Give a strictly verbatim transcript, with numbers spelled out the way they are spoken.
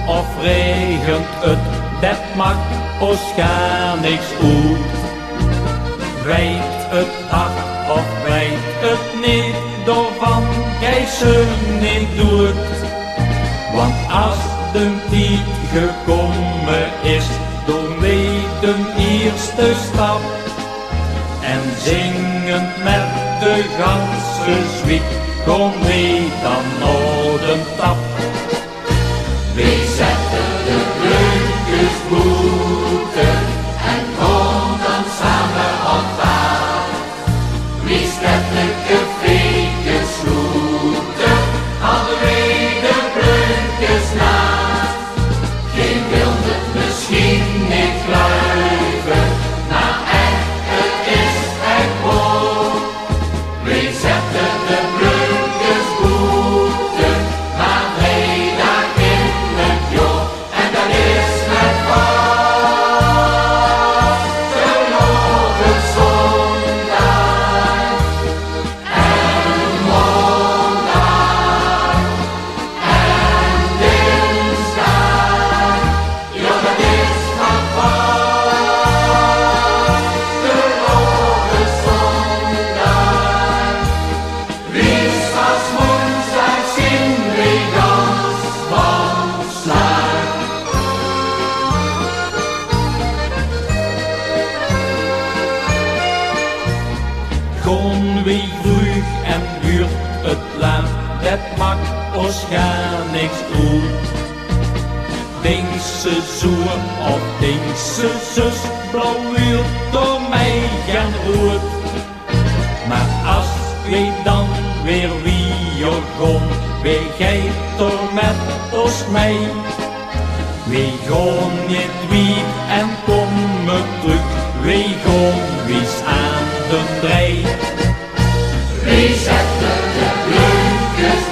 Of regent 't, det maak os gaar niks oet. Weit 't hart of weit 't neet, daovan geis se neet doed. Want as d'n tied gekómme is, doon weej d'n ierste stap. En zingend met de ganse zwiek gaon weej dan nao d'n tap. Weej zètte de bleumkes boete en gaon dan same op pad. Weej zètte de feekes sloete, hadde weej de bleumkes naat. Geej wilt 't mesjien neet gluive, maar ech, 't is ech waor. Weej zètte de bleumkes boete, maar drei daag in 't jaor. En det is met vastelaoveszóndig en maondig en dinsdig. Jao, det is met vastelaoveszóndig. Wies as woensdig zeen weej gans van slag. Gaon weej vreug en wuurt 't laat, det maak os gaar niks oet. Dink se zoe of dink se zus, blauw wuurt door mej gen roed. Maar as weej dan weer wiejer gaon, weej geit d'r met os mej. Weej gaon neet wied en kómme trök, weej gaon wies aan d'n drei. Weej zètte de bleumkes